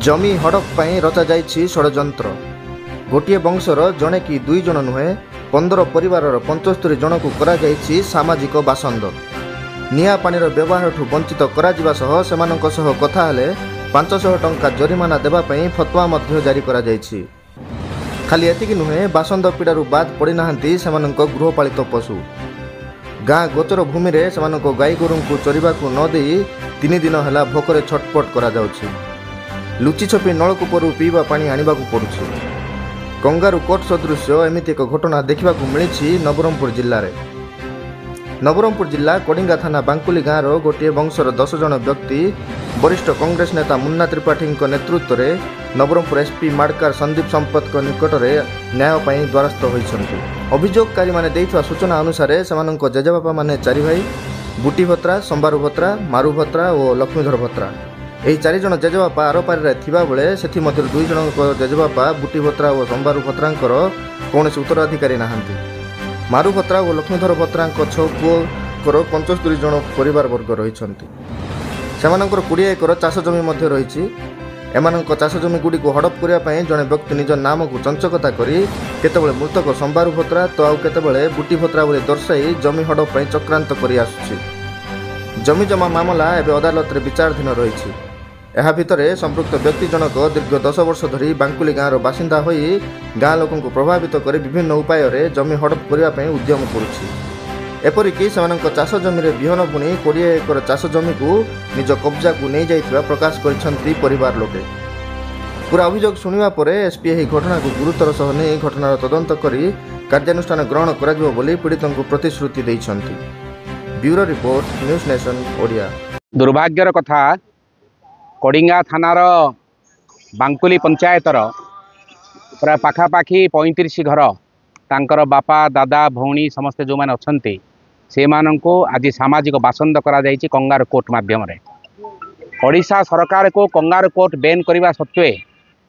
ଜମି ହଡ଼ପ ପାଇଁ ରଚାଯାଇଛି ଷଡ଼ଯନ୍ତ୍ର। ଗୋଟିଏ ବଂଶର ଜଣେ କି ଦୁଇ ଜଣ ନୁହେଁ, 15 ପରିବାରର 75 ଜଣକୁ କରାଯାଇଛି ସାମାଜିକ ବାସନ୍ଦ। ନିଆଁ ପାଣିର ବ୍ୟବହାରଠୁ ବଞ୍ଚିତ କରାଯିବା ସହ ସେମାନଙ୍କ ସହ କଥା ହେଲେ 500 ଟଙ୍କା ଜରିମାନା ଦେବା ପାଇଁ ଫତୱା ମଧ୍ୟ ଜାରି କରାଯାଇଛି। ଖାଲି ଏତିକି ନୁହେଁ, ବାସନ୍ଦ ପୀଡ଼ାରୁ ବାଦ୍ ପଡ଼ିନାହାନ୍ତି ସେମାନଙ୍କ ଗୃହପାଳିତ ପଶୁ। ଗାଁ ଗୋଚର ଭୂମିରେ ସେମାନଙ୍କ ଗାଈଗୋରୁଙ୍କୁ ଚରିବାକୁ ନ ଦେଇ 3 ଦିନ ହେଲା ଭୋକରେ ଛଟପଟ କରାଯାଉଛି। ଲୁଚିଛପି ନଳକୂପରୁ ପିଇବା ପାଣି ଆଣିବାକୁ ପଡ଼ୁଛି। କଙ୍ଗାରୁ କୋର୍ଟ ସଦୃଶ୍ୟ ଏମିତି ଏକ ଘଟଣା ଦେଖିବାକୁ ମିଳିଛି ନବରଙ୍ଗପୁର ଜିଲ୍ଲାରେ। ନବରଙ୍ଗପୁର ଜିଲ୍ଲା କଡ଼ିଙ୍ଗା ଥାନା ବାଙ୍କୁଲି ଗାଁର ଗୋଟିଏ ବଂଶର 10 ଜଣ ବ୍ୟକ୍ତି ବରିଷ୍ଠ କଂଗ୍ରେସ ନେତା ମୁନ୍ନା ତ୍ରିପାଠୀଙ୍କ ନେତୃତ୍ୱରେ ନବରଙ୍ଗପୁର ଏସ୍ପି ମାଡ଼କାର ସନ୍ଦୀପ ସମ୍ପତଙ୍କ ନିକଟରେ ନ୍ୟାୟ ପାଇଁ ଦ୍ୱାରସ୍ଥ ହୋଇଛନ୍ତି। ଅଭିଯୋଗକାରୀମାନେ ଦେଇଥିବା ସୂଚନା ଅନୁସାରେ ସେମାନଙ୍କ ଜେଜେବାପାମାନେ ଚାରି ଭାଇ ବୁଟି ଭତ୍ରା, ସମ୍ବାରୁ ଭତ୍ରା, ମାରୁ ଭତ୍ରା ଓ ଲକ୍ଷ୍ମୀଧର ଭତ୍ରା। ଏହି ଚାରିଜଣ ଜେଜେବାପା ଆରପାରିରେ ଥିବାବେଳେ ସେଥିମଧ୍ୟରୁ 2 ଜଣଙ୍କ ଜେଜେବାପା ବୁଟି ଭତ୍ରା ଓ ସମ୍ବାରୁ ଭତ୍ରାଙ୍କର କୌଣସି ଉତ୍ତରାଧିକାରୀ ନାହାନ୍ତି। ମାରୁ ଭତ୍ରା ଓ ଲକ୍ଷ୍ମୀଧର ଭତ୍ରାଙ୍କ 6 ପୁଅଙ୍କର 75 ଜଣ ପରିବାର ବର୍ଗ ରହିଛନ୍ତି। ସେମାନଙ୍କର 20 ଏକର ଚାଷ ଜମି ମଧ୍ୟ ରହିଛି। ଏମାନଙ୍କ ଚାଷ ଜମିଗୁଡ଼ିକୁ ହଡ଼ପ କରିବା ପାଇଁ ଜଣେ ବ୍ୟକ୍ତି ନିଜ ନାମକୁ ଚଞ୍ଚକତା କରି କେତେବେଳେ ମୃତକ ସମ୍ବାରୁ ଭତ୍ରା ତ ଆଉ କେତେବେଳେ ବୁଟି ଭତ୍ରା ବୋଲି ଦର୍ଶାଇ ଜମି ହଡ଼ପ ପାଇଁ ଚକ୍ରାନ୍ତ କରି ଆସୁଛି। ଜମିଜମା ମାମଲା ଏବେ ଅଦାଲତରେ ବିଚାରାଧୀନ ରହିଛି। ଏହା ଭିତରେ ସମ୍ପୃକ୍ତ ବ୍ୟକ୍ତି ଜଣକ ଦୀର୍ଘ 10 ବର୍ଷ ଧରି ବାଙ୍କୁଲି ଗାଁର ବାସିନ୍ଦା ହୋଇ ଗାଁ ଲୋକଙ୍କୁ ପ୍ରଭାବିତ କରି ବିଭିନ୍ନ ଉପାୟରେ ଜମି ହଡ଼ପ କରିବା ପାଇଁ ଉଦ୍ୟମ କରୁଛି। ଏପରିକି ସେମାନଙ୍କ ଚାଷ ଜମିରେ ବିହନ ବୁଣି 20 ଏକର ଚାଷ ଜମିକୁ ନିଜ କବ୍ଜାକୁ ନେଇଯାଇଥିବା ପ୍ରକାଶ କରିଛନ୍ତି ପରିବାର ଲୋକେ। ପୁରା ଅଭିଯୋଗ ଶୁଣିବା ପରେ ଏସ୍ପି ଏହି ଘଟଣାକୁ ଗୁରୁତର ସହ ନେଇ ଘଟଣାର ତଦନ୍ତ କରି କାର୍ଯ୍ୟାନୁଷ୍ଠାନ ଗ୍ରହଣ କରାଯିବ ବୋଲି ପୀଡ଼ିତଙ୍କୁ ପ୍ରତିଶ୍ରୁତି ଦେଇଛନ୍ତି। Bureau report, news nation Odia. ଦୁର୍ଭାଗ୍ୟର କଥା, କଡ଼ିଙ୍ଗା ଥାନାର ବାଙ୍କୁଲି ପଞ୍ଚାୟତର ପ୍ରାୟ ପାଖାପାଖି 35 ଘର, ତାଙ୍କର ବାପା, ଦାଦା, ଭଉଣୀ ସମସ୍ତେ ଯେଉଁମାନେ ଅଛନ୍ତି, ସେମାନଙ୍କୁ ଆଜି ସାମାଜିକ ବାସନ୍ଦ କରାଯାଇଛି କଙ୍ଗାରୁ କୋର୍ଟ ମାଧ୍ୟମରେ। ଓଡ଼ିଶା ସରକାରକୁ କଙ୍ଗାରୁ କୋର୍ଟ ବେନ୍ କରିବା ସତ୍ତ୍ୱେ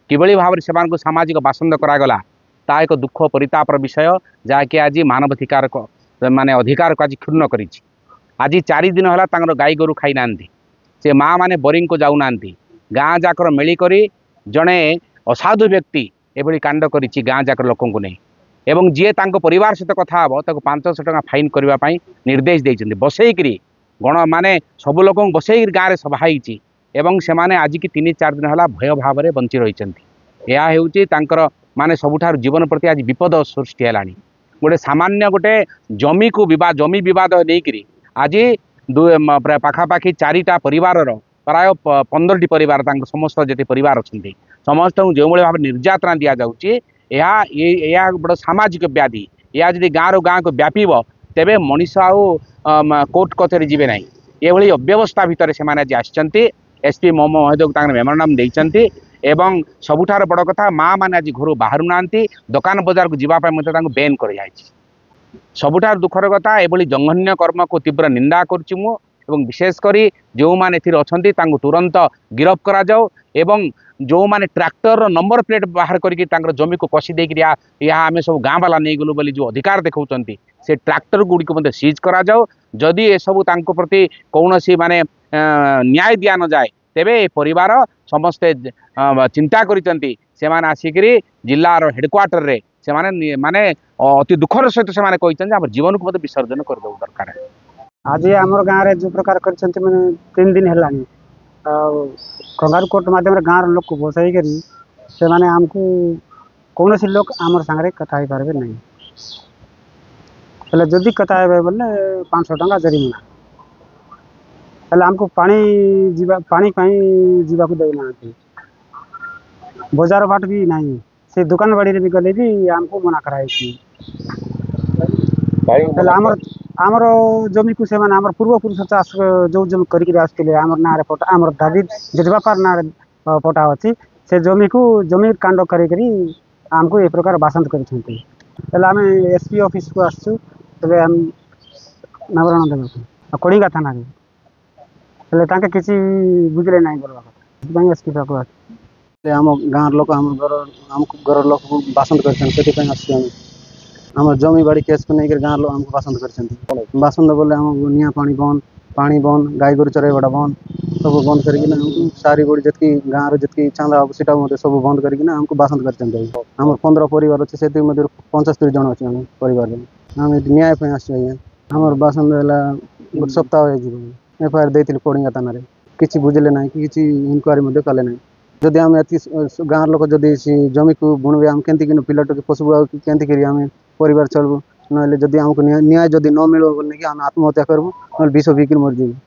କିଭଳି ଭାବରେ ସେମାନଙ୍କୁ ସାମାଜିକ ବାସନ୍ଦ କରାଗଲା, ତାହା ଏକ ଦୁଃଖ ପରିତାପର ବିଷୟ, ଯାହାକି ଆଜି ମାନବାଧିକାର ମାନେ ଅଧିକାରକୁ ଆଜି କ୍ଷୁଣ୍ଣ କରିଛି। ଆଜି 4 ଦିନ ହେଲା ତାଙ୍କର ଗାଈ ଗୋରୁ ଖାଇନାହାନ୍ତି, ସେ ମା' ମାନେ ବୋରିଂକୁ ଯାଉନାହାନ୍ତି। ଗାଁ ଯାକର ମେଳି କରି ଜଣେ ଅସାଧୁ ବ୍ୟକ୍ତି ଏଭଳି କାଣ୍ଡ କରିଛି ଗାଁ ଯାକର ଲୋକଙ୍କୁ ନେଇ, ଏବଂ ଯିଏ ତାଙ୍କ ପରିବାର ସହିତ କଥା ହେବ ତାକୁ 500 ଟଙ୍କା ଫାଇନ୍ କରିବା ପାଇଁ ନିର୍ଦ୍ଦେଶ ଦେଇଛନ୍ତି। ବସେଇକିରି ଗଣ ମାନେ ସବୁ ଲୋକଙ୍କୁ ବସେଇକିରି ଗାଁରେ ସଭା ହେଇଛି ଏବଂ ସେମାନେ ଆଜିକି 3 4 ଦିନ ହେଲା ଭୟ ଭାବରେ ବଞ୍ଚି ରହିଛନ୍ତି। ଏହା ହେଉଛି ତାଙ୍କର ମାନେ ସବୁଠାରୁ ଜୀବନ ପ୍ରତି ଆଜି ବିପଦ ସୃଷ୍ଟି ହେଲାଣି। ଗୋଟେ ସାମାନ୍ୟ ଗୋଟେ ଜମିକୁ ଜମି ବିବାଦ ନେଇକିରି ଆଜି ପ୍ରାୟ ପାଖାପାଖି 4ଟା ପରିବାରର ପ୍ରାୟ 15ଟି ପରିବାର, ତାଙ୍କ ସମସ୍ତ ଯେତେ ପରିବାର ଅଛନ୍ତି ସମସ୍ତଙ୍କୁ ଯେଉଁଭଳି ଭାବରେ ନିର୍ଯାତନା ଦିଆଯାଉଛି, ଏହା ବଡ଼ ସାମାଜିକ ବ୍ୟାଧି। ଏହା ଯଦି ଗାଁରୁ ଗାଁକୁ ବ୍ୟାପିବ ତେବେ ମଣିଷ ଆଉ କୋର୍ଟ କଚେରୀ ଯିବେ ନାହିଁ। ଏଭଳି ଅବ୍ୟବସ୍ଥା ଭିତରେ ସେମାନେ ଆଜି ଆସିଛନ୍ତି। ଏସ୍ ପି ମହୋଦୟକୁ ତାଙ୍କର ମେମୋରାଣ୍ଡମ୍ ଦେଇଛନ୍ତି ଏବଂ ସବୁଠାରୁ ବଡ଼ କଥା, ମା' ମାନେ ଆଜି ଘରୁ ବାହାରୁ ନାହାନ୍ତି, ଦୋକାନ ବଜାରକୁ ଯିବା ପାଇଁ ମଧ୍ୟ ତାଙ୍କୁ ବ୍ୟାନ୍ କରାଯାଇଛି। ସବୁଠାରୁ ଦୁଃଖର କଥା, ଏଭଳି ଜଘନ୍ୟ କର୍ମକୁ ତୀବ୍ର ନିନ୍ଦା କରୁଛି ମୁଁ, ଏବଂ ବିଶେଷ କରି ଯେଉଁମାନେ ଏଥିରେ ଅଛନ୍ତି ତାଙ୍କୁ ତୁରନ୍ତ ଗିରଫ କରାଯାଉ ଏବଂ ଯେଉଁମାନେ ଟ୍ରାକ୍ଟରର ନମ୍ବର ପ୍ଲେଟ୍ ବାହାର କରିକି ତାଙ୍କର ଜମିକୁ କଷି ଦେଇକିରି ଏହା ଆମେ ସବୁ ଗାଁ ବାଲା ନେଇଗଲୁ ବୋଲି ଯେଉଁ ଅଧିକାର ଦେଖାଉଛନ୍ତି, ସେ ଟ୍ରାକ୍ଟର ଗୁଡ଼ିକୁ ମଧ୍ୟ ସିଜ୍ କରାଯାଉ। ଯଦି ଏସବୁ ତାଙ୍କ ପ୍ରତି କୌଣସି ମାନେ ନ୍ୟାୟ ଦିଆ ନଯାଏ, ତେବେ ଏ ପରିବାର ସମସ୍ତେ ଚିନ୍ତା କରିଛନ୍ତି, ସେମାନେ ଆସିକିରି ଜିଲ୍ଲାର ହେଡ଼କ୍ୱାର୍ଟରରେ ସେମାନେ ମାନେ ଅତି ଦୁଃଖର ସହିତ ସେମାନେ କହିଛନ୍ତି ଆମ ଜୀବନକୁ ମଧ୍ୟ ବିସର୍ଜନ କରିଦେବୁ ଦରକାର। ଆଜି ଆମର ଗାଁରେ ଯେଉଁ ପ୍ରକାର କରିଛନ୍ତି, ମାନେ 3 ଦିନ ହେଲାଣି, ଆଉ କଙ୍ଗାରୁ କୋର୍ଟ ମାଧ୍ୟମରେ ଗାଁର ଲୋକ ବସାଇକରି ସେମାନେ ଆମକୁ କୌଣସି ଲୋକ ଆମର ସାଙ୍ଗରେ କଥା ହେଇପାରିବେ ନାହିଁ। ହେଲେ ଯଦି କଥା ହେବେ ବୋଲେ 500 ଟଙ୍କା ଜରିମାନା। ହେଲେ ଆମକୁ ପାଣି ଯିବା ପାଣି ପାଇଁ ଯିବାକୁ ଦେଉନାହାନ୍ତି, ବଜାର ବାଟ ବି ନାହିଁ, ସେ ଦୋକାନ ବାଡ଼ିରେ ବି ଗଲେ ବି ଆମକୁ ମନା କରାହେଇଛି। ହେଲେ ଆମର ଜମିକୁ ସେମାନେ ଆମର ପୂର୍ବପୁରୁଷ ଚାଷ ଯେଉଁ ଜମି କରିକିରି ଆସୁଥିଲେ, ଆମର ନାଁରେ ପଟା, ଆମର ଦାଦି ଜେଜେବାପାର ନାଁରେ ପଟା ଅଛି, ସେ ଜମିକୁ ଜମି କାଣ୍ଡ କରିକରି ଆମକୁ ଏ ପ୍ରକାର ବାସନ୍ଦ କରିଛନ୍ତି। ହେଲେ ଆମେ ଏସ୍ ପି ଅଫିସକୁ ଆସିଛୁ ହେଲେ ଆମେ ନବରଣ ଦେବାକୁ କଡ଼ିଙ୍ଗା ଥାନାରେ, ହେଲେ ତାଙ୍କେ କିଛି ବୁଝିଲେ ନାହିଁ ବୋଲବା କଥା, ସେଥିପାଇଁ ଏସ୍ ପି ପାଖକୁ ଆସିଛୁ। ଆମ ଗାଁର ଲୋକ ଆମ ଘର ଆମକୁ ଘର ଲୋକକୁ ବାସନ୍ଦ କରିଛନ୍ତି, ସେଥିପାଇଁ ଆସିଛୁ ଆମେ। ଆମ ଜମି ବାଡ଼ି କେସ୍କୁ ନେଇକରି ଗାଁର ଲୋକ ଆମକୁ ବାସନ୍ଦ କରିଛନ୍ତି। ବାସନ୍ଦ ବୋଲେ ଆମକୁ ନିଆଁ ପାଣି ବନ୍ଦ, ପାଣି ବନ୍ଦ, ଗାଈ ଗୋରୁ ଚରାଇବାଟା ବନ୍ଦ, ସବୁ ବନ୍ଦ କରିକିନା ଆମକୁ ସାରି ଗୋଡ଼ି ଯେତିକି ଗାଁର ଯେତିକି ଚାନ୍ଦା ହେବ ସେଇଟା ମଧ୍ୟ ସବୁ ବନ୍ଦ କରିକିନା ଆମକୁ ବାସନ୍ଦ କରିଛନ୍ତି। ଆଜ୍ଞା, ଆମର 15 ପରିବାର ଅଛି, ସେଥି ମଧ୍ୟରୁ 75 ଜଣ ଅଛି ଆମ ପରିବାରରେ। ଆମେ ଏଠି ନ୍ୟାୟ ପାଇଁ ଆସିଛୁ ଆଜ୍ଞା। ଆମର ବାସନ୍ଦ ହେଲା ଗୋଟେ ସପ୍ତାହ ହେଇଯିବ। ଏଫଆଇଆର ଦେଇଥିଲୁ କୋଡ଼ିଙ୍ଗା ଥାନାରେ, କିଛି ବୁଝିଲେ ନାହିଁ କି କିଛି ଇନକ୍ୱାରି ମଧ୍ୟ କଲେ ନାହିଁ। ଯଦି ଆମେ ଏତିକି ଗାଁର ଲୋକ ଯଦି ସେ ଜମିକୁ ବୁଣିବେ, ଆମେ କେମିତି କିନି ପିଲାଟିକୁ ପୋଷିବୁ ଆଉ କେମିତି କରି ଆମେ ପରିବାର ଚଳିବୁ? ନହେଲେ ଯଦି ଆମକୁ ନ୍ୟାୟ ଯଦି ନ ମିଳିବ ବୋଲିକି ଆମେ ଆତ୍ମହତ୍ୟା କରିବୁ, ନହେଲେ ବିଷ ପିଇକିରି ମରିଯିବୁ।